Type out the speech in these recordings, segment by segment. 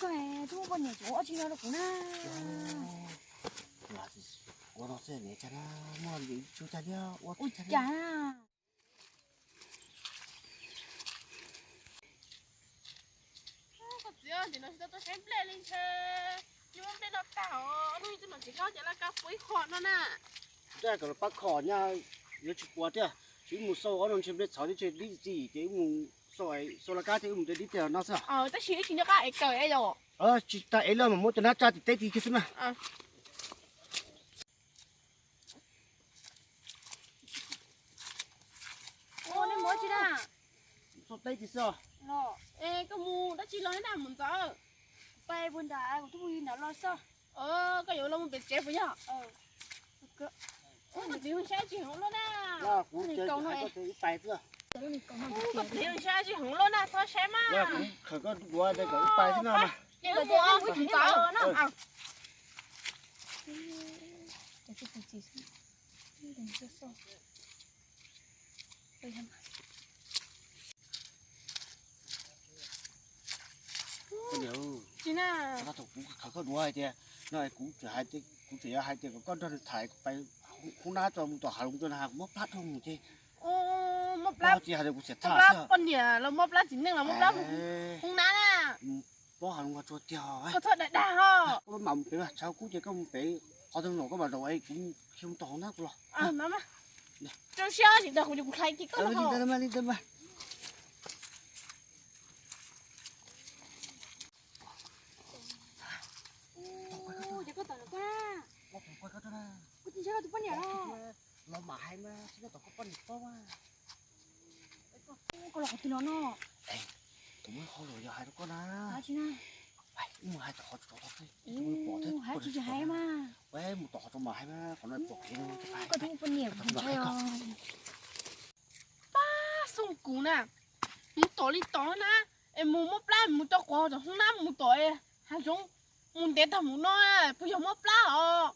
Koj twb muaj poj niam tseem ua tsis no rau kuv na. Ua no xwb niam cas na, muaj li tsuj cas thiab ua ua cas cas na. Koj txiv, tim no tsis tau tuaj saib nplej li ntshe, nws muab nplej no tag os, hnub ib tug no tsis loj ces laj kab puv ib qho no na. Tab kom los pab kho nyaj, yuav tsis puas tiag, tsis mus xauj ob no ntshe nplej txhov thiab ntshe dib txi ces wb mus xauj, xauj laj kab thiab wb mus de dib tej no xwb. Tab sis wb tsis nco qab es kaw es yom. Tsis tas es lawm mas muab cov nab tsa tim teb tim kiag xwb mas. Ua nej mus dab tsi na? Xauj teb tim xwb. Es koj mus dab tsi los na mus ntxov? Pais puag nram kuv twb mus nram los xwb. Koj yuav los mus pem tsev puas yog? Koj txiv hu saib tsis heev luaj na. Koj txiv hu saib tsis heev luaj na, txhob saib mas. Kuv khawm koj duav kom wb pais xwb no mas. Ces wb mus mus ntxov no. Tsis na. Kuv khawm koj duav hais tias, no kuv tseem hais tias, kuv tseem yuav hais tias kom koj nrog nws tham, kuv pais hoob nab tso mus tom hav zoov tso na, kuv mob plab dhau mus ces. Mob plab tsis hais tias kuv xiam tag xwb. Poj niam los mob plab, txiv neej los mob plab, hoob nab na. Plaub hav zoov tsuag tiag. Koj txhob dag dag ho. Koj mam mus pem, tshav kub ces koj mus pem, qhov twg los koj mam zaum es kuv khiav mus tom hoob nab kuv los. Rau siab tsis dag kuv, kuv hlais kiag koj li ntawd mas. Ces koj tom no koj na. Kuv tsis ntshai koj tus poj niam los. Los mam hais mas, tsis koj tom koj poj niam paub mas. Koj los qhov twg los no? Kuv muaj qhov lus yuav hais rau koj na. Tsis na. Mus hais tom qhov tod, hais tsis hais mas. Mus tom qhov tod mas hais mas, qhov no pom kev. Koj twb muaj poj niam kuv ntshai os. Pab xoo kuv na, mus tom li tom na, es mus mob plab mus rau qhov tom hoob nab mus tom hav zoov, mus ntev tag mus no, puas yog mob plab os?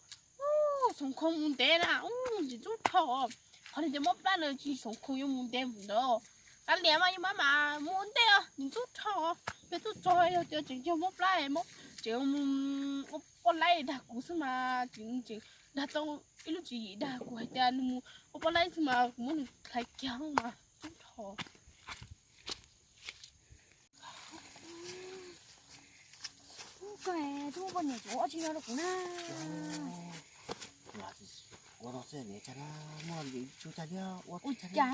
Xoom khoo mus ntev na, tsis ntxub rho. Qhov li tias mob plab no tsis xoom khoo yuav mus ntev mus ntawd. Kav liam mas yus maj mam mus ua ntej os, tsis ntxub rho. Peb tuaj txog yog tias tseem yog mob plab, tseem mus ua poj laib dag kuv xwb mas, tseem dag tau ib lub tswv yim dag kuv hais tias nws mus ua poj laib xwb mas kuv muab nws hlais kiag mas ntxub rho. Koj twb muaj poj niam tseem ua tsis no rau kuv na. Ua no xwb niam cas na, muaj li tsuj cas thiab ua ua cas na.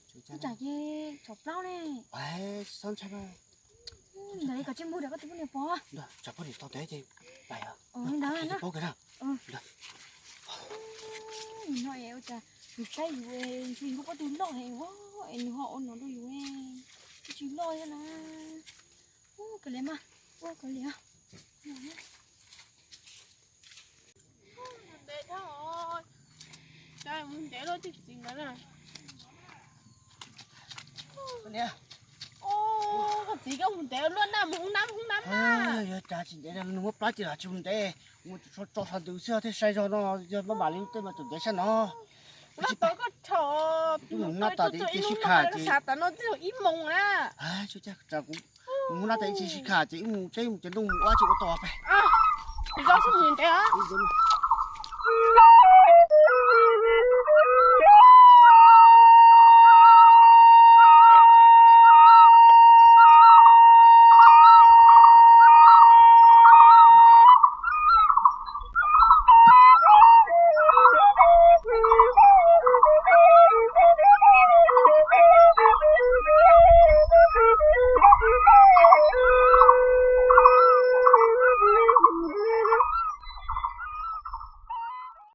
Tsuj cas ces txhom plaub ne. Txhob ntshai na. Ntawd kom tsij mus rau koj tus poj niam pom. Tsam poj niam tau ntev ces pais os. Li ntawd na. Paub kiag na. Nws no es ua cas nws saib yus, nws saib yus kuj paub tus loj heev es nws ho ua no rau yus, twb tsis loj thiab na. Ua kawg li mas, ua kawg li. Koj txiv, koj mus ntev luaj na, mus hoob nab hoob nab na. Yog cas tsis ntev, nws muab plab ces tsis mus ntev, mus tso tso sab ntws xwb thiaj sai zog no, yog maj mam li tej mas tseem ntev sab no. Mus nab tas ces ib ce sib kham ces, ib moos na. Kuv mus nab tas ib ce sib kham ces wb mus teb mus ces nroo mus ua tsis ua tau pais. Zoo xwb mus ntev os.